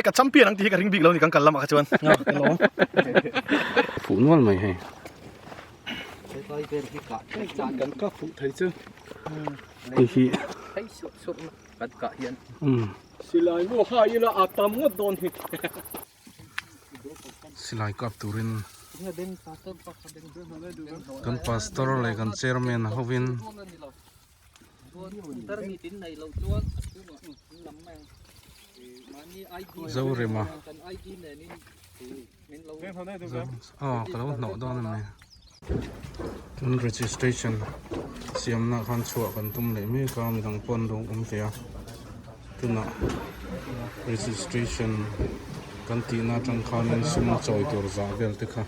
Ka champion ang tih hi ka ring bik lo ni kan kal lamah kha chuan. Fuh nual mai hei. Kan ka fuh thei chu. Hei hi. Silai mu ha ila a tam ngawt dawn hi. Silai kap turin kan pastor leh kan chairman hovin Zorema aw ka lo hnawh dawn a ni tin registration siamna khan chhuah kan tum leh mek a midang pawh an lo awm ve a tunah registration kan tihna atang khanin sum chawi tur zah vel te kha.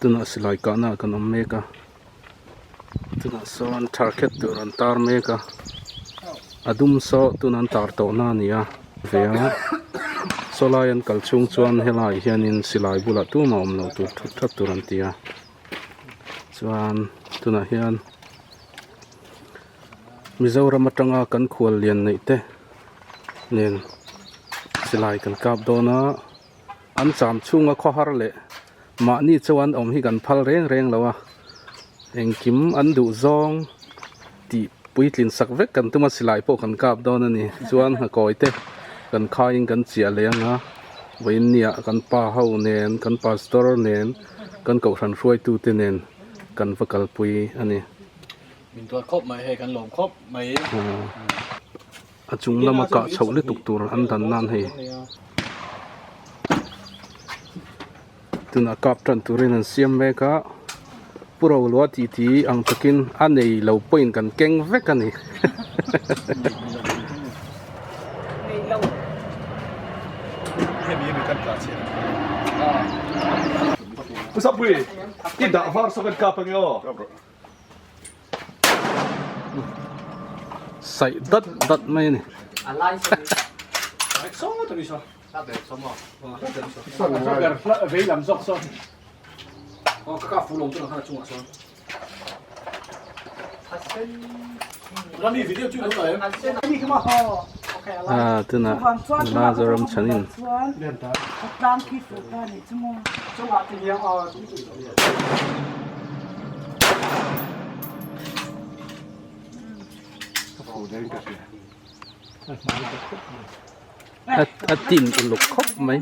Tunah silai kahna ah kan awm mek a tunah sawn target tur an tar mek a a dum saw tuna an tar tawh na a ni a ve a saw lai an kal chhung chuan helai hianin silai bulah tumah awm loh tur thut that tur an ti a. Chuan tunah hian Mizoram atanga kan khual lian neih te nen silai kan kap dawn a an cham chhunga khawhar leh mahni chuan awm hi kan phal reng reng lo a engkim an duh zawng tih puitlin sak vek kan tum a silai pawh kan kap dawn a ni chuan nghakawi te kan khaiin kan chiah leh ang a vawiin nia kan pa ho nen kan pastor nen kan kohhran hruaitu te nen kan va kalpui a ni. Min tuar khawp mai hei kan lawm khawp mai. A chung lama kah chhoh lutuk tur an dan nan hei tunah kap tan turin an siam mek a pu Rolua tih tih ang takin a nei lo pawhin kan keng vek a ni. Saih dat dat mai a ni. Ah tunah nula Zoram chhanin. A tin uluk khawp mai.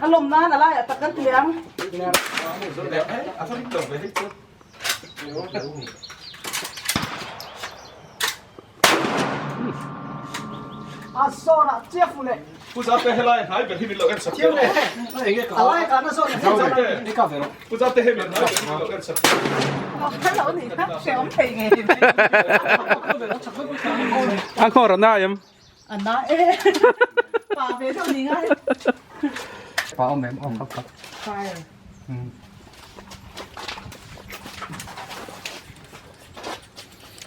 A lawm nan a laiah tak kan ti ang. A sawn ah chiah fu leh. Pu Zate helai hnai ber hi min lo en sak teh rawh. A lai kan a sawn ah. Pu Zate hei min hnai ber hi min lo en sak teh rawh. Hello ni kha hreawm thei ngei. A nghawr a nai em? A na e. Pa ve deuh ni ngai. Pa awm em awm khap khap. Fire.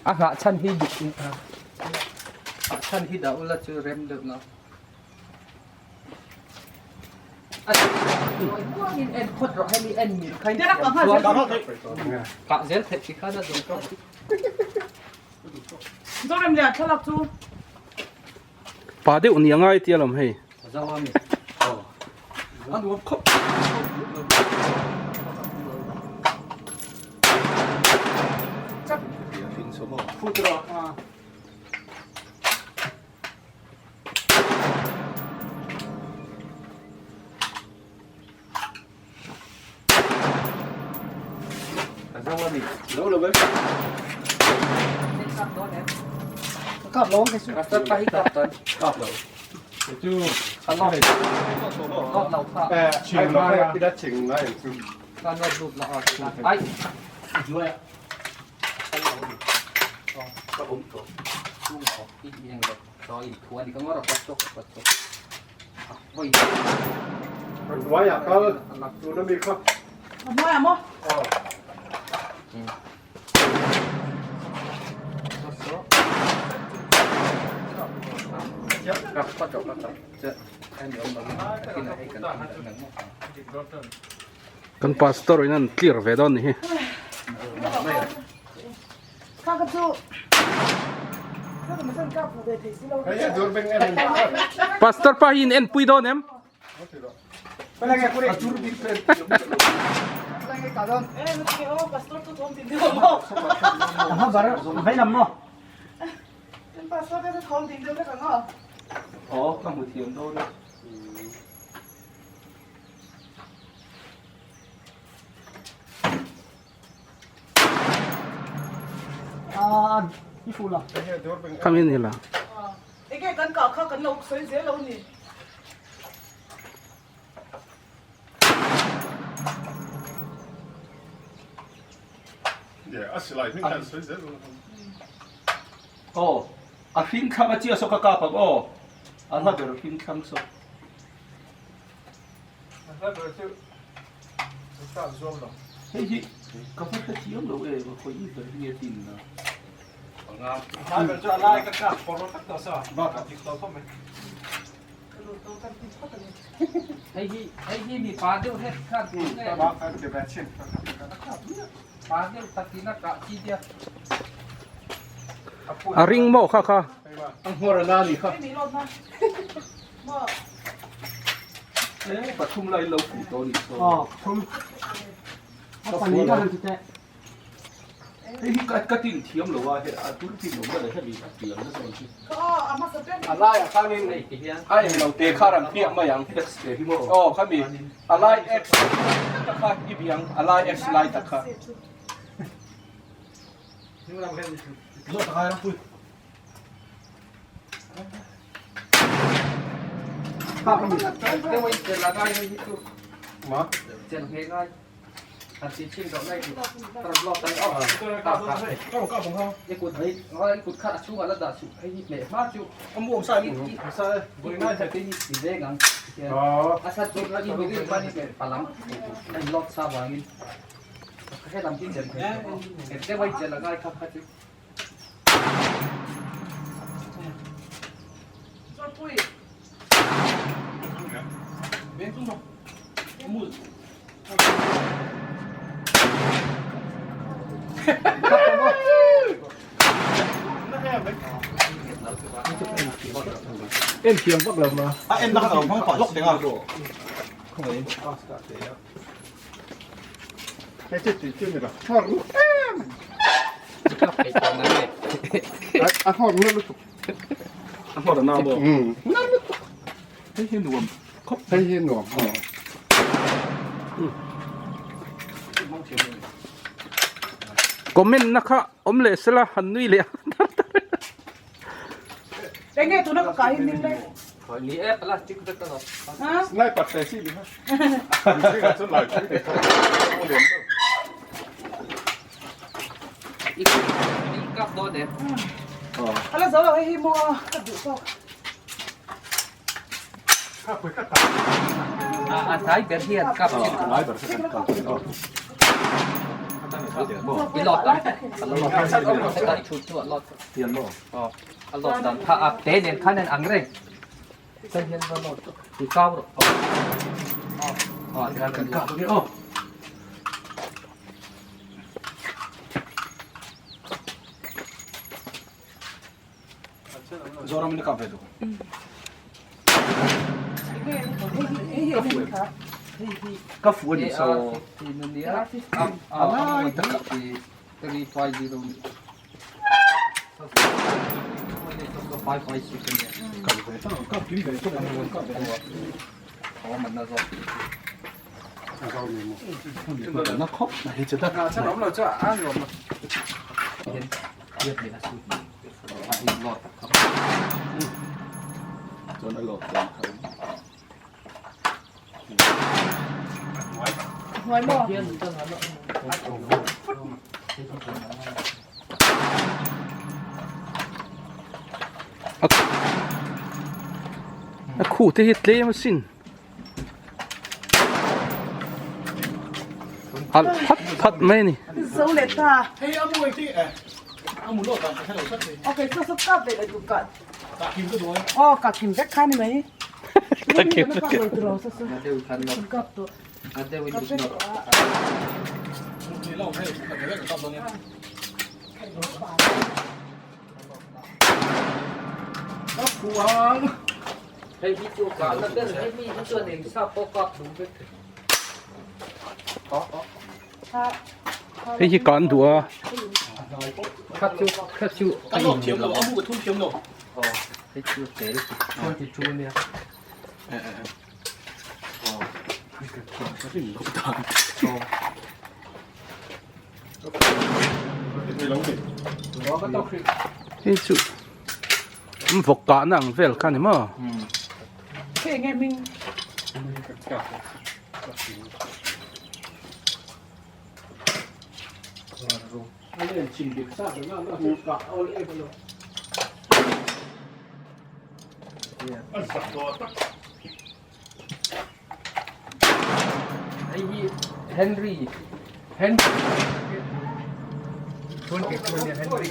A nghah chhan hi dik in a nghah chhan hi dah ula chu rem deuh lo. A in en phawt rawh hemi en mil kha in kah zel theih chi khan a zawng tawh. Zoram lian thlalak chu. Pa deuh ni angai tia lawm hei. A zo a ni. Zo lo ve. Kap dawn em? Kap lo ang kei chu. Pastor pa hi kap dawn. Kap lo. Chu. Ka lawt. Lawt lo kha. Ching lo kha ila ching ngai ang chu. Ka lawt lut lo a. Ai. Juai. Ka awm tawh. I eng lo. Chaw in thu a ni ka ngawr a pat chawk pat chawk. Voi. Hnuaiah kal tuna mi kha. Hnuaiah maw? Aw. Kan pastor in an clear ve dawn ni hi. Pastor pa hi in en pui dawn em? Khami ni la. Enge kan kah kha kan lo sawi zel lo ni. Aw, a hring thlang a chiah saw ka kap ang aw, a hla ber hring thlang saw. A hla ber chu ka kap zawm lo. Hei hi ka va hrethiam lo em, a khawi ber hi nge tin na. A hla ber chu a lai ka kap pawr tak tawh saw, bakah dik tawh khawp mai. Hei hi hei hi mi pa deuh het khan pa deuh takin a kah chi nia. A ring maw kha kha. A nghawr a na ni kha. E pathum lai lo fu tawh ni saw. Aw pathum. A pali ka han ti teh. Hei hi ka ka tin thiam lo a he a tul tin lo ma le hemi a pian na zawn chu. A laiah khanin a eng lo te kha ran piah mai ang. X te hi maw? Aw khami a lai X tak kha i biang a lai X lai tak kha. Ma? En thiam vak lo ma. A en na kha hmang pah lawk ding a. Hei chu tui chu ni lo. Nghawr lu em. A nghawr lu lutuk. A nghawr a na maw? Na lutuk. Hei hi nuam khawp. Hei hi nuam. Comment na kha awm leh sela han nui leh a. Enge tuna ka kai ning le. Ni e plastic vek a lo. Sniper te si ni ha. I kap dawn em? Ala zo lo hei hi maw ka duh zawk. A tlai ber hian kap chin. A tlai ber hian kap chin. I lawt ang. A lawt ang. Heta i chhut chu a lawt. Tian maw? Aw. A lawt dan kha a te nen khan an ang reng. Heta hian va lawt. I kau rawh. Aw. Aw kan kap ange aw. Zoram in kap ve duh. Ka fu a ni so. A lai tak 350 ni. 556 ni. Kap ve ta, kap tui ve ta, kap ve. Aw man na zawk. A khu te hi tlem asin alh phat phat mai a ni. Zo leh ta. Okay, so so kap ve leh duh ka. Aw ka kim vek kha ni mai. Ka kim vek. Kap tawh. Hei hi kan duh a. Hei chu vawk kahna ang vel kha ni maw? Hei hi Henry Henry Henry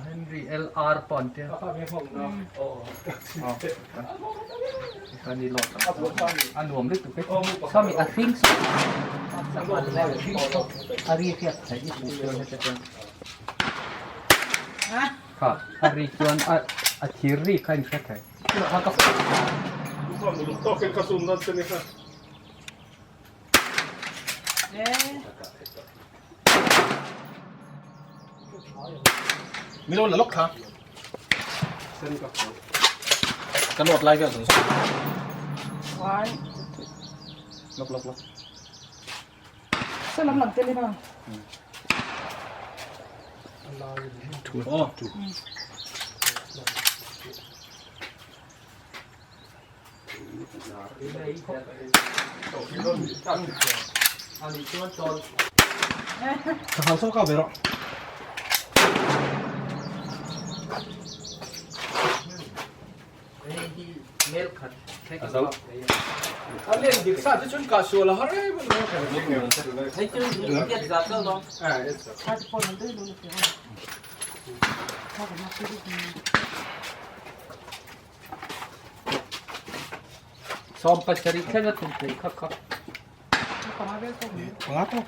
Henry LR pawh an tia a nuam lutuk e sawmi a hring a ri hriat theih i hmuh chuan heta chuan kha a ri chuan a thir ri kha in hre thei. Milo la lawk thla. Ka nawt lai vel zawng zawng. Lawk lawk lawk. Saw lam lang tel emaw? Aw. Sanghal saw ka ve rawh. Sawmpasarih thleng a tum thei kha kha. Panga tawk.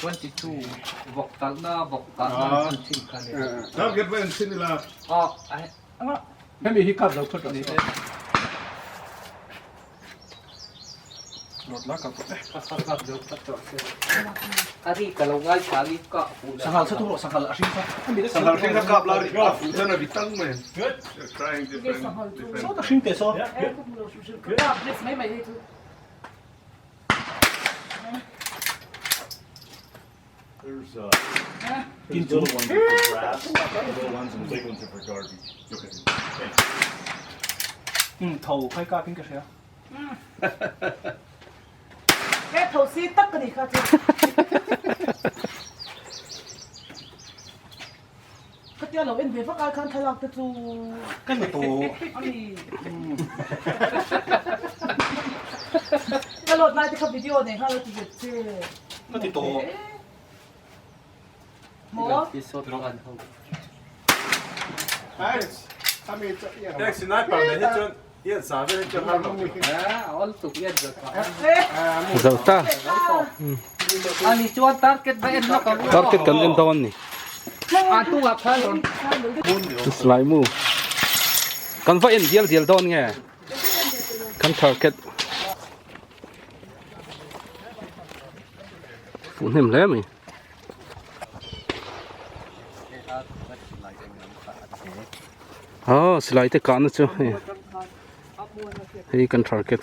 22 vawk talhna vawk talhna an hman thin kha ni. Target va en thin ila. Aw. Hemi hi kap lo phawt rawh se. Lawt la kap rawh e. Kap lo phawt rawh se. A ri ka lo ngai thla ni ka huh le. Sanghal sa tu rawh sanghal a hring kha. Sanghal hring kha kap la ri a fuh chuan a ri tang mai. Saw ta hring teh saw. There's uh, there's little ones are for grass, little ones and big ones are for garbage. Okay. Um tho khai kap in ka hria. He tho si tak ka ni kha chu. Khatia lo en ve vak ai khan thlalak te chu Ka ni tawh. Ani. Ka load lai te kha video nei nghal a ti ve che. Ka ti tawh. Maw? Zo ta. Ani chuan target va en lawk ang. Target kan en dawn ni. A tungah khan rawn. Slai mu. Kan va en dial dial dawn nge. Kan target. Fuh hnem hle mai. Aw silai te kahna chu hei. Hei kan target.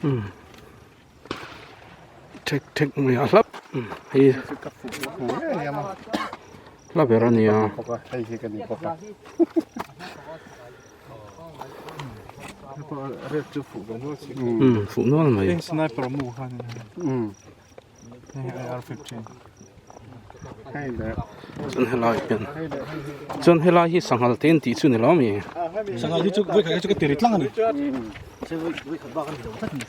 Um. Thek thek mai a hlap. Hei hla ber a nia. Fuh nual mai. Chuan helai hian chuan helai hi sanghal te an tih chu ni lo ami sanghal hi chu voi khat hi chu ka ti ri tlang ani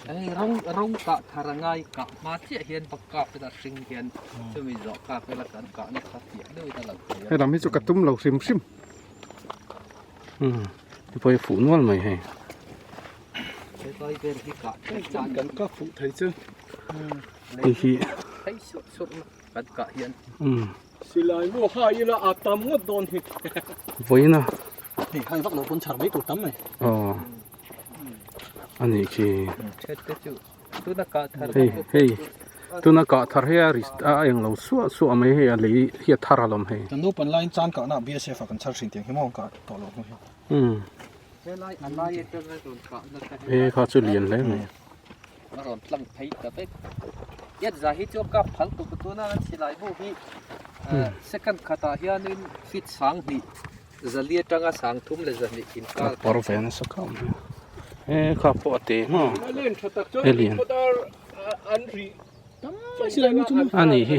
hei rawng rawng kah thar a ngai kah hma chiah hian va kap ila hring hian chumi zawh kap ila kan kahna kha fiah deuh in a lang thei a he lam hi chu ka tum lo hrim hrim umm ti pawh hi fuh nual mai hei helai vel hi kah theih chuan kan kap fuh thei chu Hei hi Silai mu kha ila a tam ngawt dawn hi. Vawiin a. Hei hai vak lo pawn chhar mai tur tam mai. Aw. Ani khi. Hei hei tuna kah thar hi a a eng lo suah suah mai hei a lei hi a thar alawm hei. Kan naupan laiin chan kahna BSF ah kan chhar thin tiang hi maw kah tawh loh hnu hi. Umm. E kha chu lian hle mai. A rawn tlang phei ta vek. Iat za hi chu a kap phal tuk tuna an silai bu hi second khatah hianin feet sang hnih zali atanga sang thum leh zahnih inkar. A pawr ve nasa khauh mai a e kha pawh a te maw e lian a nih hi.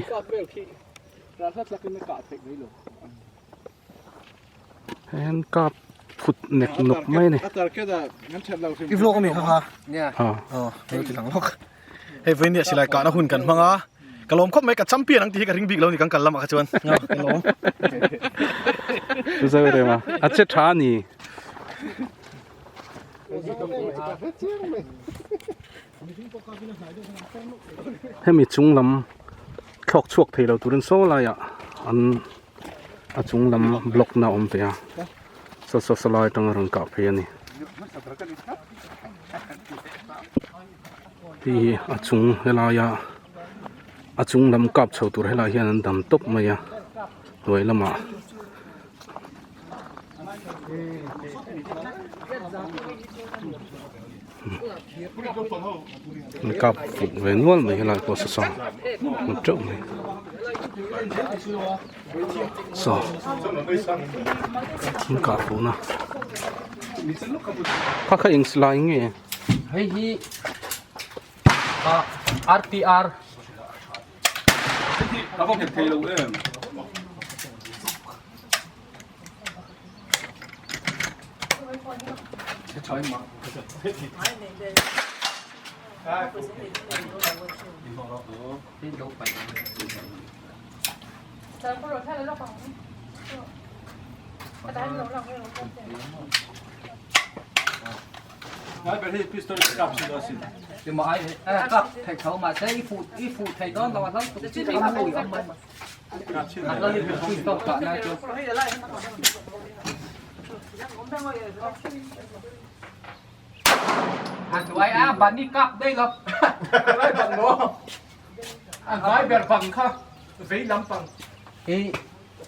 Heng kap phut nek nawk mai a ni. I vlog ami kha kha. Aw hei ti lang lawk. Hei vawiin nia silai kahna hun kan hmang a. Ka lawm khawp mai ka champion ang tih hi ka ring bik lo ni kan kal lamah kha chuan. Ka lawm. Chu zau rem a. A che tha a ni. Hemi chung lam thlawk chhuak thei lo turin saw laiah an a chung lam block na a awm ve a saw saw saw lai atanga rawn kah phei a ni hei hi a chung helaia a chung lam kap chho tur helai hian an dam tawp mai a hnuai lamah. An kap fuh ve nual mai helai pawh saw saw hmu teuh mai saw an kah fuh na kha kha eng silai nge hei hi rpr a va nghet thei lo em.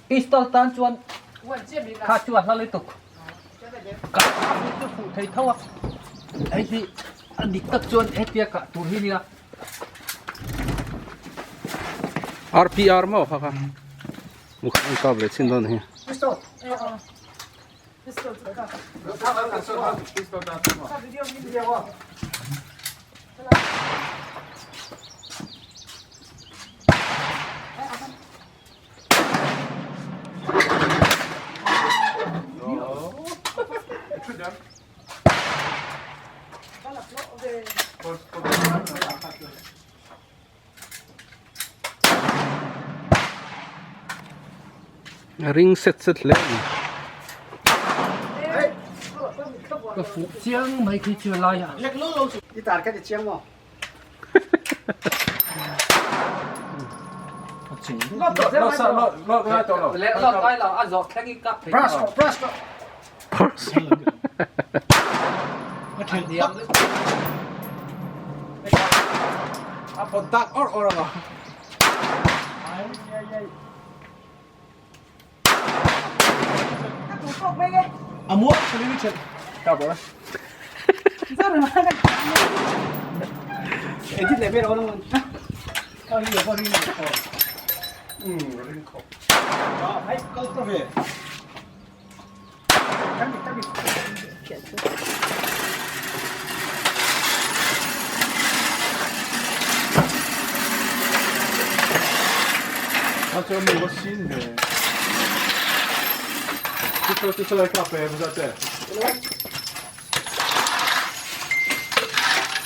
Pistol tan chuan kha chu a hla lutuk. Kah hi chu fuh thei tho a, hei hi a dik tak chuan hetia kah tur hi nia. RPR maw kha kha mukha an kap leh chin dawn hi. A ring set set hle a ni. Ka fuh chiang mai khi chu lai a. I tar khat i chiang maw?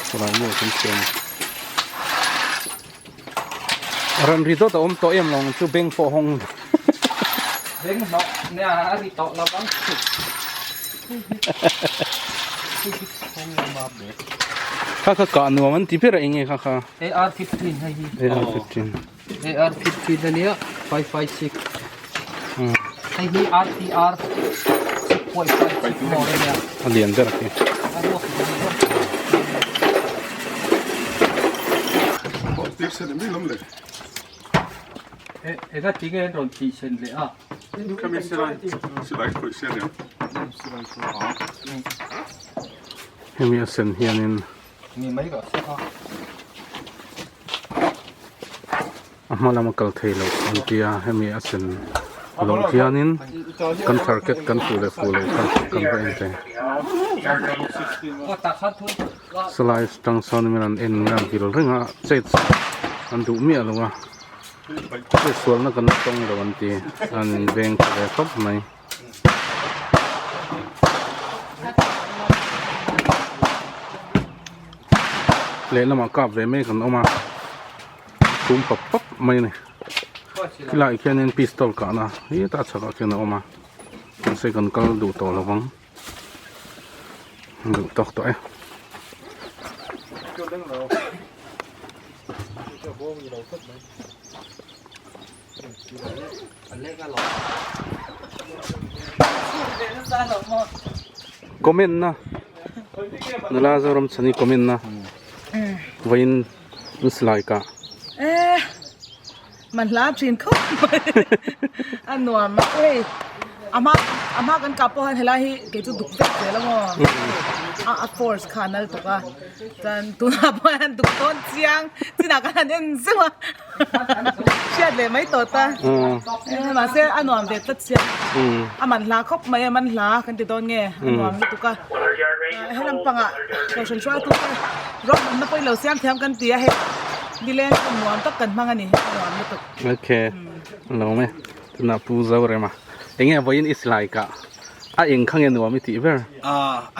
Silai maw kan siam ran ri dawt a awm tawh em lo ang chu beng pawh hawng beng hnawh nia a ri tawh lo ang kha kha kah nuam an ti ber a eng nge kha kha AR-15 hei hi AR-15 AR-15 ania 556 hei hi RTR 6.56 model ania a lian ber khi Ega tinge an rawn tih sen leh a. Hemi a sen hianin A hma lama kal thei loh an tia hemi a sen loh hianin kan target kan fuh leh fuh loh kha kan va en thei. Salai tang sawn in an en nge a vil reng a chet an duh miah lo a chet sualna kan la tawng lo an ti an inveng tha ve khawp mai. Lehlamah kap ve mek an awm a chhum pap pap mai a ni khilaiah khianin pistol kahna hetah chhakah khian a awm a mahse kan kal duh tawh lo vang duh tawk tawh e. Comment na nula Zoram chhani comment na vawiin an silai kah. Eh man hla thin khawp mai a nuam a hei a hma a hma kan kah pawh hian helai hi kei chu duk vek zel a maw a a force kha a nal tuk a chuan tunah pawh hian duk dawn chiang chinah khan an en zeuh a. Hriat leh mai tawh ta. Mahse a nuam ve tlat sia. A man hla khawp mai a man hla kan ti dawn nge a nuam lutuk a. He lampangah kohhran hruaitu te ruahmanna pawhin lo siam thiam kan ti a hei nileng chu nuam tak kan hmang a ni a nuam lutuk. Okay lo me tunah Pu Zorema enge vawiin i silai kah a eng kha nge nuam i tih ber?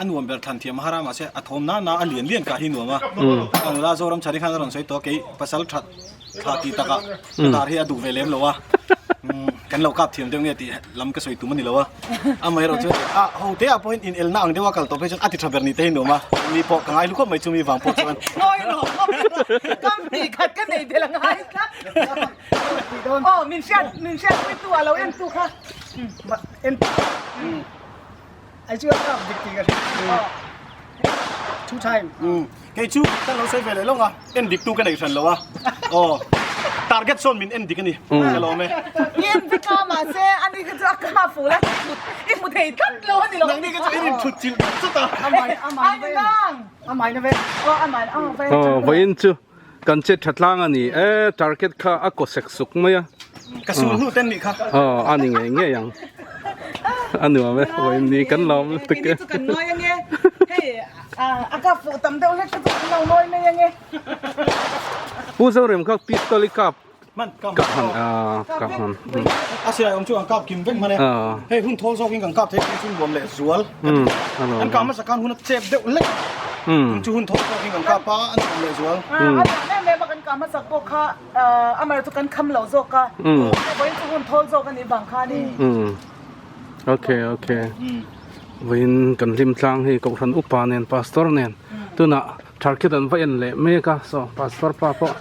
A nuam ber thlan thiam a har a mahse a thawm na na a lian lian kah hi nuam a. A nula Zoram chhari khan a rawn sawi tawh a kei pasal that thla tih takah ka dar hi a duh ve lem lo a. Kan lo kap thiam deuh nge tih lam ka sawi tum a ni lo a. Amaherawh chu a ho te ah pawhin in elna ang deuh a kal tawh phei chuan a ti tha ber ni te hi nuam a. Mi pawh ka ngai hlu khawp mai chumi vang pawh chuan. Ngawi rawh kam hnih khat ka nei belh a ngai tlat. Aw min hriat min hriat pui tu a lo en tu kha. En ai chu a kap dik tih ka hria two time kei chu ka lo sawi ve leh lawng a en dik tu ka nei hran lo a aw target sawn min en dik a ni ka lawm e en vek a mahse ani kha chu a kha ful a i hmu thei tlat lo a ni lo nangni kha chu i rin thut chilh chut a amai na ve aw amai na ve aw vawiin chu Kan che tha tlang a ni e, target kha a kaw sek suk mai a. Ka sul hnu ten nih kha. Aw, a ni ngei ngei ang. A nuam e, vawiin ni kan lawm lutuk e. Keini chu kan nawi ange, hei a kap fuh tam deuh hlek kha chu kan lo nawi mai ange. Pu Zorem kha pistol i kap Man kap han a kap han. A silai awm chu kan kap kim vek hman e. Hei hun thawl zawkin kan kap thei chu nuam leh zual. Kan kah hmasa khan hun a chep deuh lek. Chu hun thawl zawkin kan kap a a nuam leh zual. A nuam em em a kan kah hmasak pawh kha amaherawh chu kan kham lo zawk a. Vawiin chu hun thawl zawk a nih vang khanin. Okay okay. Vawiin kan hlim tlang hei Kohhran upa nen Pastor nen tunah Tharkhet an va en leh mek a saw Pastor pa pawh.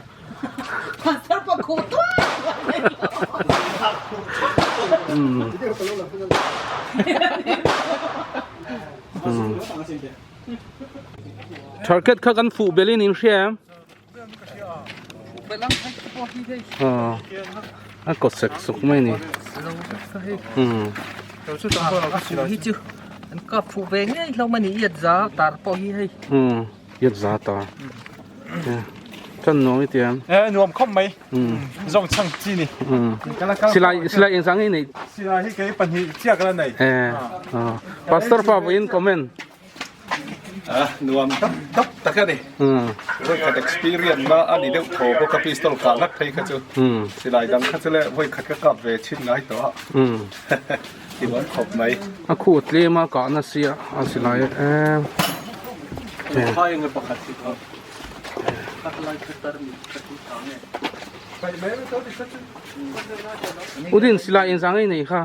Target kha kan fuh belin in hria em? A kaw sek suk mai ni. An kap fuh ve ngei hlawm a ni iat za tar pawh hi hei. Umm iat za tar. Chan nuam i tiam. Eh nuam khawp mai. Zawng chhang chi ni. Silai silai eng zang nge nei? Silai hi kei pahnih chiah ka la nei. Eh. Pastor pa vawiin comment. Nuam tap tap tak a ni. Vawikhat experience na a ni deuh tho bawk a pistol kah ngat phei kha chu. Silai dang kha chu le vawikhat ka kap ve chhin ngai tawh a. Ti nuam khawp mai. A khu tlem a kah na sia a silai em. Udin silai engzah ngei nei kha.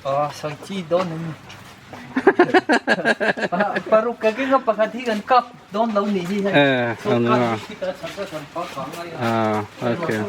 Ah, sawi chi dawn an ni. Paruk ka keng a pakhat hi kan kap dawn lo ni hi hei. Eh, an nga. Ah, okay.